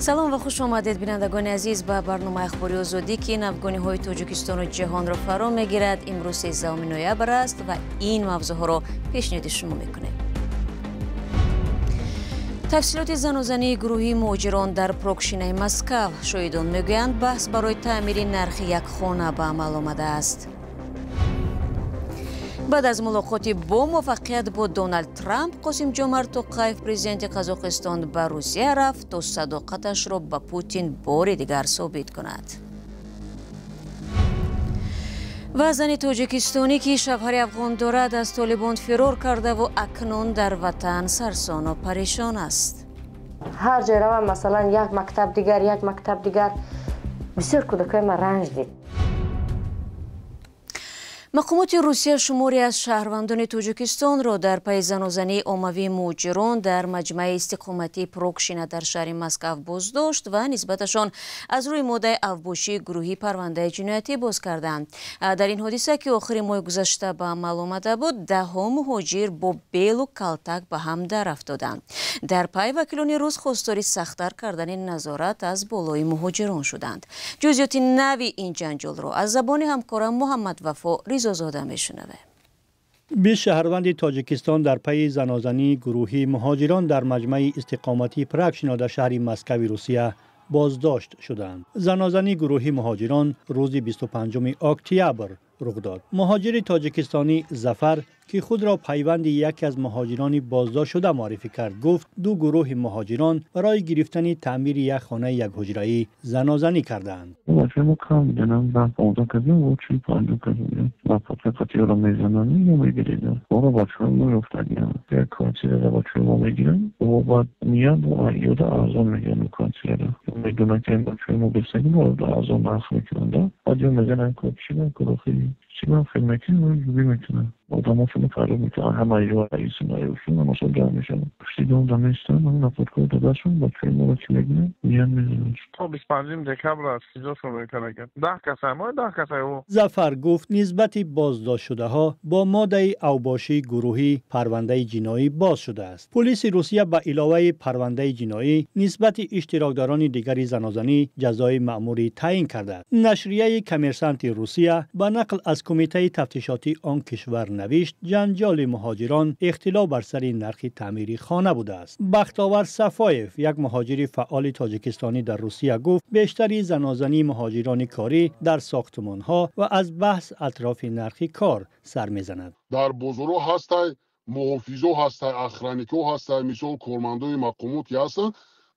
Салом ва хуш омадед, бинандагони азиз, ба барномаи Ахбори Озодӣ, ки навгониҳои Тоҷикистону ҷаҳонро фаро мегирад. Имрӯз 13 ноябр аст ва ин мавзӯъҳоро пешниҳоди шумо мекунем. Тафсилоти занозании гурӯҳии муҳоҷирон дар Прокшинаи Москав. Шоҳидон мегӯянд, баҳс барои таъмири нархи як хона ба амал омадааст. Баъд аз мулоқоти бо муваффақият бо Доналд Трамп, Қосимҷомарт Тоқаев, президенти Қазоқистон, ба Русия рафт, то садоқаташро ба Путин бори дигар собит кунад. Ва зани тоҷикистонӣ, ки шавҳари афғон дорад, аз Толибон фирор кардаву акнун дар ватан сарсону парешон аст. Ҳар ҷой равам, масалан, як мактаб дигар, як мактаб дигар, бисёр кӯдакои ман ранҷ дид. Мақомоти Русия шуморе аз шаҳрвандони Тоҷикистонро дар пайи занозании оммавии муҳоҷирон дар маҷмӯаи истиқоматии Прокшина дар шаҳри Москав боздошт ва нисбаташон аз рӯи моддаи авбошии гурӯҳӣ парвандаи ҷиноятӣ боз карданд. Дар ин ҳодиса, ки охири моҳи гузашта ба амал омада буд, даҳҳо муҳоҷир бо белу калтак ба ҳам дар афтоданд. Дар пай вакилони рус хостори сахттар кардани назорат аз болои муҳоҷирон шуданд. Ҷузъиёти нави ин ҷанҷолро аз забони ҳамкорам Муҳаммад Вафо Ризозода мешунавем. 20 шаҳрванди Тоҷикистон дар пайи занозании гурӯҳии муҳоҷирон дар маҷмӯаи истиқоматии Пракшино дар шаҳри Москави Русия боздошт шуданд. Занозании гурӯҳи муҳоҷирон рӯзи 25 октябр рух дод. Муҳоҷири тоҷикистонӣ Зафар, ки худро пайванди яке аз муҳоҷирони боздоштшуда муаррифӣ кард, гуфт ду гурӯҳи муҳоҷирон барои гирифтани таъмири як хонаи якҳуҷраӣ занозанӣ карданд. Зафар гуфт нисбати боздоштшудаҳо бо моддаи авбошии гурӯҳӣ парвандаи ҷиноӣ боз шудааст. Пулиси Русия ба иловаи парвандаи ҷиноӣ нисбати иштирокдорони дигари занозанӣ ҷазои маъмурӣ таъин кардааст. Нашрияи Коммерсанти Русия ба нақл аз кумитаи тафтишотии он кишвар навишт, ҷанҷоли муҳоҷирон ихтилоф бар сари нархи таъмири хона будааст. Бахтовар Сафоев, як муҳоҷири фаъоли тоҷикистонӣ дар Русия, гуфт бештари занозании муҳоҷирони корӣ дар сохтмонҳо ва аз баҳс атрофи нархи кор сар мезанад. Дар бозорҳо ҳастай, муҳофизо ҳастай, охраникҳо ҳастай, мисол кормандои мақомот ки ҳастанд,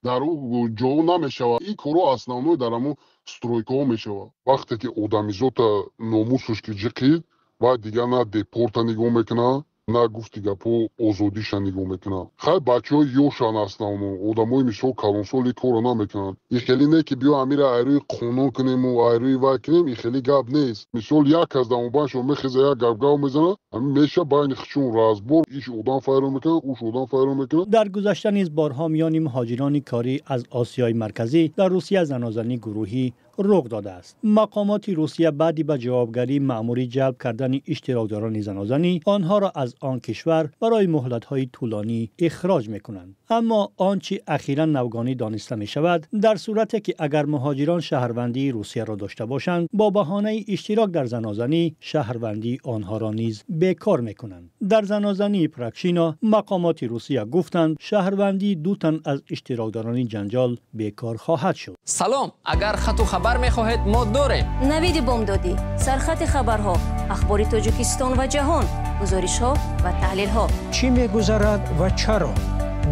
дар ӯ ҷо намешавад. Ин корҳо основной дар ҳамун стройкаҳо мешавад. Вақте ки одамизота номусаш ки ҷиқид, баъд дигар на депорта нигоҳ мекунад, на гуфти гапҳо озодиша нигоҳ мекунад. Хай бачаҳои ёшан основно, одамои мисол калонсоли корро намекунанд. И хеле не ки биё амира айрӯи қонун кунему айрӯи вай кунем, и хеле гап нест. Мисол як кас дамобаншо мехеза, як гапгав мезанад, ҳамин меша байни хичун разбор, иш одам файрон мекунад, уш одам файрон мекунад. Дар гузашта низ борҳо миёни муҳоҷирони корӣ аз Осиёи Марказӣ дар Русия занозании гурӯҳӣ рух додааст. Мақомоти Русия баъди ба ҷавобгарии маъмурӣ ҷалб кардани иштирокдорони занозанӣ онҳоро аз он кишвар барои муҳлатҳои тӯлонӣ ихроҷ мекунанд. Аммо он чи ахиран навгонӣ дониста мешавад, дар сурате ки агар муҳоҷирон шаҳрвандии Русияро дошта бошанд, бо баҳонаи иштирок дар занозанӣ шаҳрвандии онҳоро низ бекор мекунанд. Дар занозании Пракшино мақомоти Русия гуфтанд шаҳрвандии ду тан аз иштирокдорони ҷанҷол бекор хоҳад шуд. Салом, агар хату хабар мехоҳед, мо дорем. Навиди бомдодӣ, сархати хабарҳо, ахбори Тоҷикистон ва ҷаҳон, гузоришҳо ва таҳлилҳо. Чӣ мегузарад ва чаро?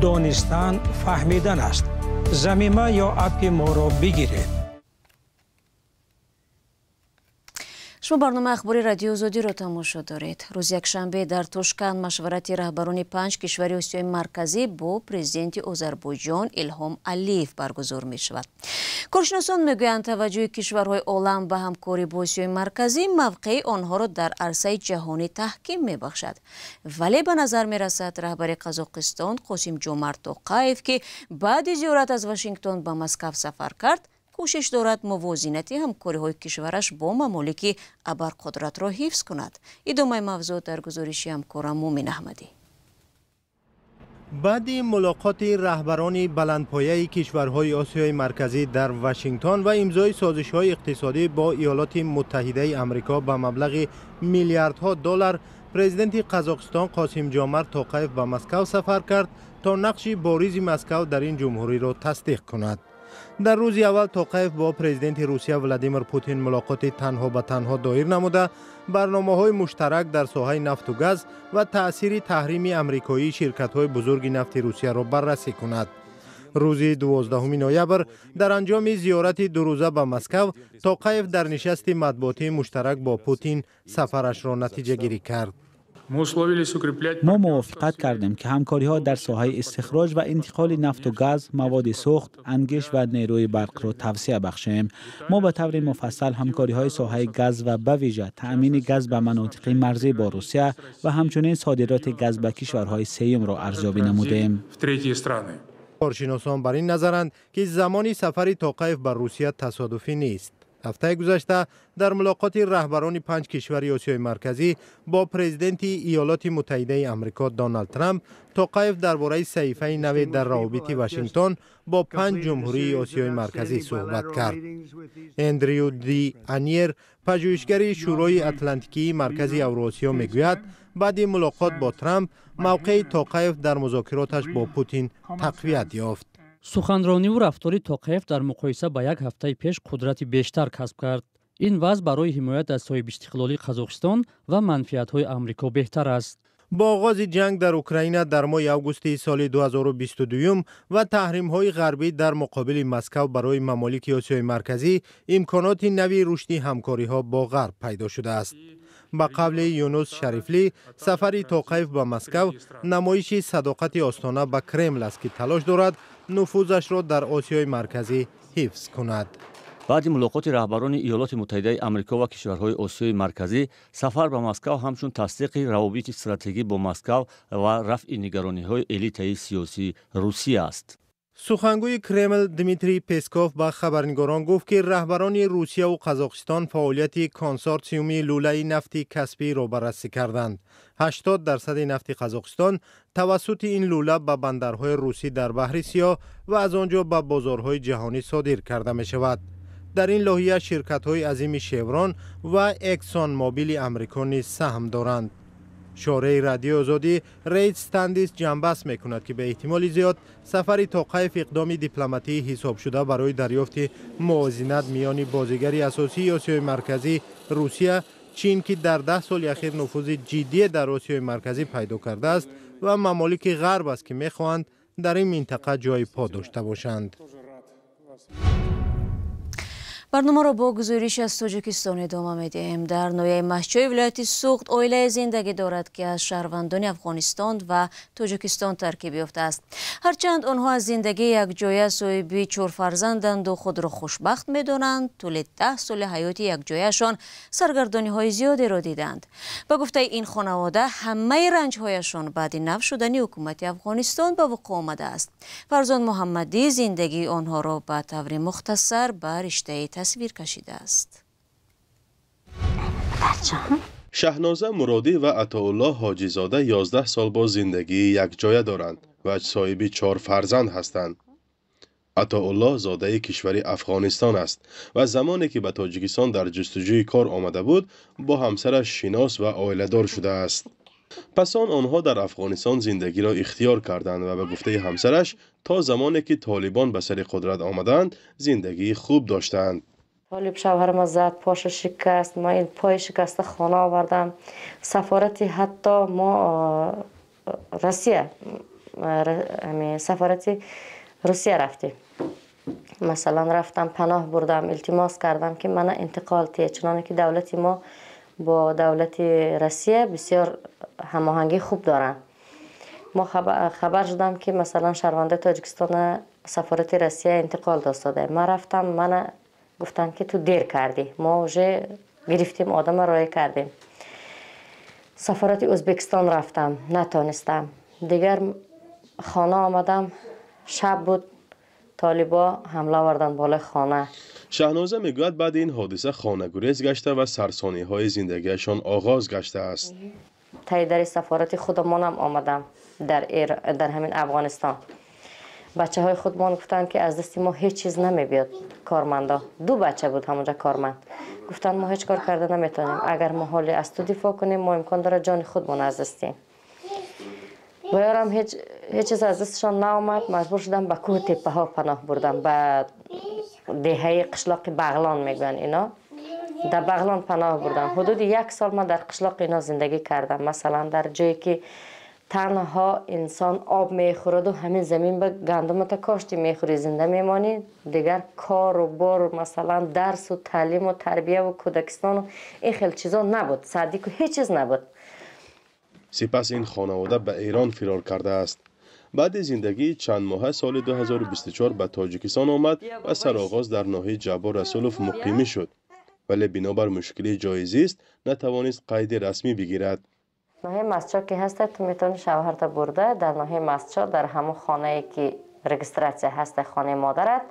Донистан фаҳмидан аст. Замима ё аппи моро бигиред. Шумо барномаи Ахбори Радиои Озодиро тамошо доред. Рӯзи якшанбе дар Тошканд машварати раҳбарони 5 кишвари Осиёи Марказӣ бо президенти Озарбойҷон Илҳом Алиев баргузор мешавад. Коршиносон мегӯянд, таваҷҷӯҳи кишварҳои олам ба ҳамкорӣ бо Осиёи Марказӣ мавқеи онҳоро дар арсаи ҷаҳонӣ таҳким мебахшад. Вале ба назар мерасад, раҳбари Қазоқистон Қосимҷомарт Тоқаев, ки баъди зиёрат аз Вашингтон ба Москав сафар кард, кӯшиш дорад мувозинати ҳамкориҳои кишвараш бо мамолики абарқудратро ҳифз кунад. Идомаи мавзӯъ дар гузориши ҳамкорам Мумин Аҳмадӣ. Баъди мулоқоти раҳбарони баландпояи кишварҳои Осиёи Марказӣ дар Вашингтон ва имзои созишҳои иқтисодӣ бо Иёлоти Муттаҳидаи Амрико ба маблағи миллиардҳо доллар, президенти Қазоқистон Қосимҷомарт Тоқаев ба Москав сафар кард, то нақши боризи Москав дар ин ҷумҳуриро тасдиқ кунад. Дар рӯзи аввал Тоқаев бо президенти Русия Владимир Путин мулоқоти танҳо ба танҳо доир намуда, барномаҳои муштарак дар соҳаи нафту газ ва таъсири таҳрими амрикоии ширкатҳои бузурги нафти Русияро баррасӣ кунад. Рӯзи 12 ноябр дар анҷоми зиёрати дурӯза ба Москав Тоқаев дар нишасти матбуотии муштарак бо Путин сафарашро натиҷагирӣ кард. Мо мувофиқат кардем, ки ҳамкориҳо дар соҳаи истихроҷ ва интиқоли нафту газ, маводи сӯхт, ангиш ва нерӯи барқро тавсеа бахшем. Мо ба таври муфассал ҳамкориҳои соҳаи газ ва ба вижа таъмини газ ба манотиқи марзӣ бо Русия ва ҳамчунин содироти газ ба кишварҳои сеюмро арзёбӣ намудем. Коршиносон бар ин назаранд, ки замони сафари Тоқаев ба Русия тасодуфӣ нест. Ҳафтаи гузашта дар мулоқоти раҳбарони панҷ кишвари Осиёи Марказӣ бо президенти Иёлоти Муттаҳидаи Амрико Доналд Трамп Тоқаев дар бораи саҳифаи наве дар равобити Вашингтон бо панҷ ҷумҳурии Осиёи Марказӣ суҳбат кард. Эндрю Ди Аньер, пажӯҳишгари Шӯрои Атлантикии Маркази Авроосиё, мегӯяд, баъди мулоқот бо Трамп мавқеи Тоқаев дар музокироташ бо Путин тақвият ёфт. Суханрониву рафтори Тоқаев дар муқоиса ба як ҳафтаи пеш қудрати бештар касб кард. Ин вазъ барои ҳимоят аз соҳибистиқлолии Қазоқистон ва манфиатҳои Амрико беҳтар аст. Бо оғози ҷанг дар Украина дар моҳи августи соли 2022 ва таҳримҳои ғарбӣ дар муқобили Москав барои мамолики Осиёи Марказӣ имконоти нави рушди ҳамкориҳо бо Ғарб пайдо шудааст. Ба қавли Юнус Шарифлӣ, сафари Тоқаев ба Москав намоиши садоқати Остона ба Кремл аст, ки талош дорад нуфузашро дар Осиёи Марказӣ ҳифз кунад. Баъди мулоқоти раҳбарони Иёлоти Муттаҳидаи Амрико ва кишварҳои Осиёи Марказӣ сафар ба Москав ҳамчун тасдиқи равобити стратегӣ бо Москав ва рафъи нигарониҳои элитаи сиёсии Русия аст. Сухангӯи Кремл Дмитрий Песков ба хабарнигорон гуфт, ки раҳбарони Русияву Қазоқистон фаъолияти консорсиуми лӯлаи нафти Каспиро баррасӣ карданд. 80% нафти Қазоқистон тавассути ин лӯла ба бандарҳои русӣ дар Баҳри Сиёҳ ва аз он ҷо ба бозорҳои ҷаҳонӣ содир карда мешавад. Дар ин лоҳия ширкатҳои азими Шеврон ва Эксон Мобили Амрико низ саҳм доранд. Шореҳи Радиои Озодӣ Рейд Стандис ҷамъбаст мекунад, ки ба эҳтимоли зиёд сафари Тоқаев иқдоми дипломатии ҳисобшуда барои дарёфти мувозинат миёни бозигари асосии Осиёи Марказӣ Русия, Чин, ки дар 10 соли ахир нуфузи ҷиддие дар Осиёи Марказӣ пайдо кардааст, ва мамолики Ғарб аст, ки мехоҳанд дар ин минтақа ҷои по дошта бошанд. Барномаро бо гузориш аз Тоҷикистон идома медиҳем. Дар ноҳияи Маҳчои вилояти Суғд оилае зиндагӣ дорад, ки аз шаҳрвандони Афғонистон ва Тоҷикистон таркиб ёфтааст. Ҳарчанд онҳо аз зиндагии якҷоя соҳиби чор фарзанданду худро хушбахт медонанд, тӯли 10 соли ҳаёти якҷояшон саргардониҳои зиёдеро диданд. Ба гуфтаи ин хонавода, ҳамаи ранҷҳояшон баъди нав шудани ҳукумати Афғонистон ба вуқӯъ омадааст. Фарзон Муҳаммадӣ зиндагии онҳоро ба таври мухтасар ба риштаи тасвир кашидааст. Шаҳноза Муродӣ ва Атоуллоҳ Ҳоҷизода 11 сол боз зиндагии якҷоя доранд ва соҳиби чор фарзанд ҳастанд. Атоуллоҳ зодаи кишвари Афғонистон аст ва замоне ки ба Тоҷикистон дар ҷустуҷӯи кор омада буд, бо ҳамсараш шинос ва оиладор шудааст. Пас он онҳо дар Афғонистон зиндагиро ихтиёр карданд ва ба гуфтаи ҳамсараш то замоне ки толибон ба сари қудрат омаданд, зиндагии хуб доштаанд. Толиб шавҳарама зад, поша шикаст, ма ин пои шикаста хона овардам. Сафорати ҳатто мо Россия, сафорати Русия рафтем. Масалан, рафтам, паноҳ бурдам, илтимос кардам, ки мана интиқол тие, чуноне ки давлати мо бо давлати Россия бисёр ҳамоҳангии хуб доранд. Мо хабар шудам, ки масалан шаҳрвандаи Тоҷикистона сафорати Россия интиқол достода. Ман рафтам, мана гуфтанд, ки ту дер кардӣ, мо уже гирифтем, одама роя кардем. Сафорати Ӯзбекистон рафтам, натонистам. Дигар хона омадам, шаб буд, толибо ҳамла оварданд болои хона. Шаҳноза мегӯяд, баъди ин ҳодиса хонагурез гашта ва сарсониҳои зиндагиашон оғоз гаштааст. Таи дари сафорати худамонам омадам дар ҳамин Афғонистон. Бачаҳои худмон гуфтанд, ки аз дасти мо ҳеҷ чиз намебиёд. Кормандо, ду бача буд ҳамонҷа корманд, гуфтанд, мо ҳеҷ кор карда наметавонем. Агар мо ҳоле аз ту дифоъ кунем, мо имкон дорад ҷони худмон аз дастем. Боярам ҳеҷ чиз аз дастшон наомад. Маҷбур шудам, ба кӯҳу теппаҳо паноҳ бурдам, ба деҳаи қишлоқи Бағлон мегӯянд ино. Дар Бағлон паноҳ бурдам. Ҳудуди як сол ман дар қишлоқи ино зиндагӣ кардам. Масалан, дар ҷое ки танҳо инсон об мехӯраду ҳамин замин ба гандумата кошти мехӯрӣ, зинда мемонӣ. Дигар кору бору, масалан, дарсу таълиму тарбияву кӯдакистону ин хел чизо набуд, садику ҳеҷ чиз набуд. Сипас ин хонавода ба Эрон фирор кардааст. Баъди зиндагии чандмоҳа соли 2024 ба Тоҷикистон омад ва сароғоз дар ноҳияи Ҷаббор Расулов муқимӣ шуд, вале бинобар мушкилии ҷойи зист натавонист қайди расмӣ бигирад. Ноҳияи Мастчоҳ ки ҳаста, ту метавонӣ шавҳарта бурда дар ноҳияи Мастчоҳ, дар ҳамон хонае ки регистрация ҳаста, хонаи модарат,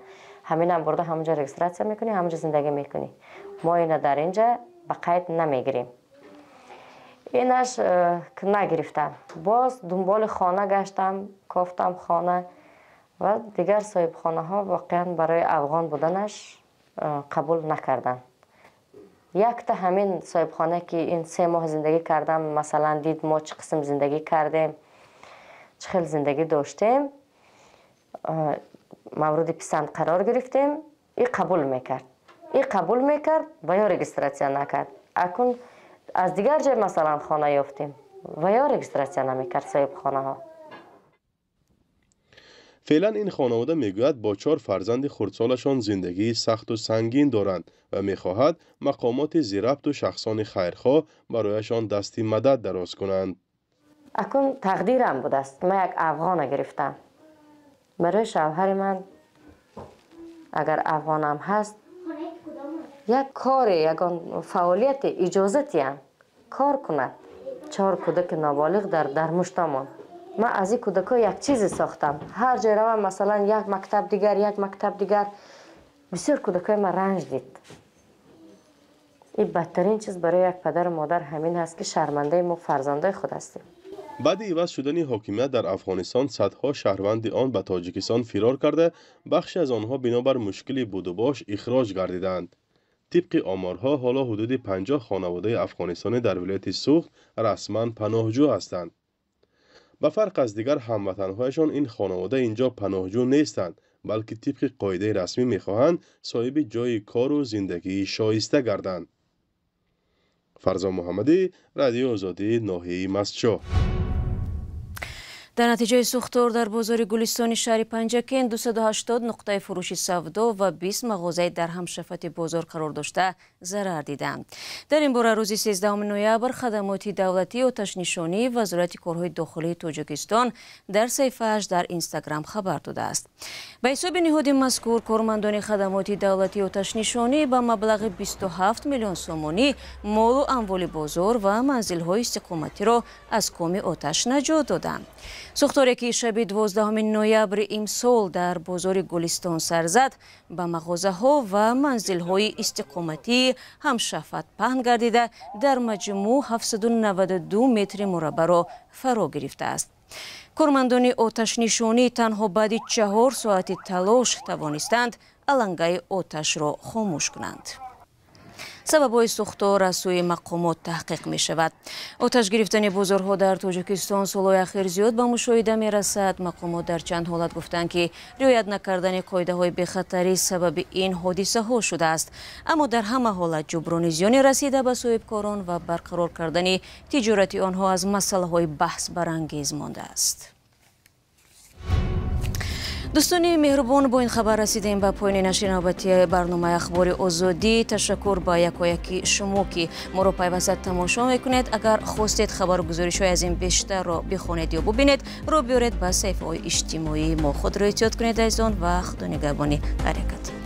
ҳаминам бурда ҳамонҷо регистрация мекунӣ, ҳамонҷо зиндагӣ мекунӣ. Мо ина дар инҷа ба қайд намегирем. Инаш нагирифтам. Боз дунболи хона гаштам, кофтам хона ва дигар соҳибхонаҳо воқеан барои афғон буданаш қабул накарданд. Якта ҳамин соҳибхона ки ин 3 моҳ зиндагӣ кардам, масалан, дид мо чӣ қисм зиндагӣ кардем, чӣ хел зиндагӣ доштем, мавриди писанд қарор гирифтем, и қабул мекард, и қабул мекард ва ё регистрация накард. Акун аз дигар ҷой, масалан, хона ёфтем ва ё регистрация намекард соҳибхонаҳо. Феълан ин хонавода мегӯяд, бо чор фарзанди хурдсолашон зиндагии сахту сангин доранд ва мехоҳад мақомоти зирабту шахсони хайрхоҳ барояшон дасти мадад дароз кунанд. Акун тақдирам будааст, ман як афғона гирифтам. Барои шавҳари ман, агар афғонам ҳаст, як коре, ягон фаъолияте иҷозатиям кор кунад. Чор кӯдаки ноболиғ дар муштамон. Ман аз ин кӯдакҳо як чизе сохтам. Ҳар ҷой равам, масалан, як мактаб дигар, як мактаб дигар, бисёр кӯдакҳои ман ранҷ дид. Ин бадтарин чиз барои як падару модар ҳамин ҳаст, ки шармандаи мо фарзандои худ ҳастем. Баъди иваз шудани ҳокимият дар Афғонистон садҳо шаҳрванди он ба Тоҷикистон фирор карда, бахше аз онҳо бинобар мушкили будубош ихроҷ гардиданд. Тибқи оморҳо, ҳоло ҳудуди 50 хонаводаи афғонистонӣ дар вилояти Суғд расман паноҳҷӯ ҳастанд. Ба фарқ аз дигар ҳамватанҳояшон, ин хонавода инҷо паноҳҷӯ нестанд, балки тибқи қоидаи расмӣ мехоҳанд соҳиби ҷойи кору зиндагии шоиста гарданд. Фарзон Муҳаммадӣ, Радиои Озодӣ, ноҳияи Мастчоҳ. Дар натиҷаи сӯхтор дар бозори Гулистони шаҳри Панҷакент 280 нуқтаи фурӯши савдо ва 20 мағозаи дар ҳамшафати бозор қарор дошта зарар диданд. Дар ин бора рӯзи 13 ноябр хадамоти давлатии оташнишонии Вазорати корҳои дохилии Тоҷикистон дар саҳифааш дар Инстаграм хабар додааст. Ба ҳисоби ниҳоди мазкур, кормандони хадамоти давлатии оташнишонӣ ба маблағи 27 миллион сомонӣ молу амволи бозор ва манзилҳои истиқоматиро аз коми оташ наҷот доданд. Сӯхторе ки шаби 12 ноябри имсол дар бозори Гулистон сар зад, ба мағозаҳо ва манзилҳои истиқоматии ҳамшафат паҳн гардида, дар маҷмӯъ 792 метри мураббаъро фаро гирифтааст. Кормандони оташнишонӣ танҳо баъди 4 соати талош тавонистанд алангаи оташро хомӯш кунанд. Сабабҳои сӯхтор аз сӯи мақомот таҳқиқ мешавад. Оташ гирифтани бозорҳо дар Тоҷикистон солҳои ахир зиёд ба мушоҳида мерасад. Мақомот дар чанд ҳолат гуфтанд, ки риоят накардани қоидаҳои бехатарӣ сабаби ин ҳодисаҳо шудааст, аммо дар ҳама ҳолат ҷуброни зиёни расида ба соҳибкорон ва барқарор кардани тиҷорати онҳо аз масъалаҳои баҳсбарангез мондааст. Дӯстони меҳрубон, бо ин хабар расидем ба поёни нашри навбатии барномаи Ахбори Озодӣ. Ташаккур ба якояки шумо, ки моро пайваста тамошо мекунед. Агар хостед хабару гузоришҳои аз ин бештарро бихонед ё бубинед, рӯ биёред ба саҳифаҳои иҷтимоии мо. Худро эҳтиёт кунед, азизон, ва Худо нигаҳбони ҳаракат.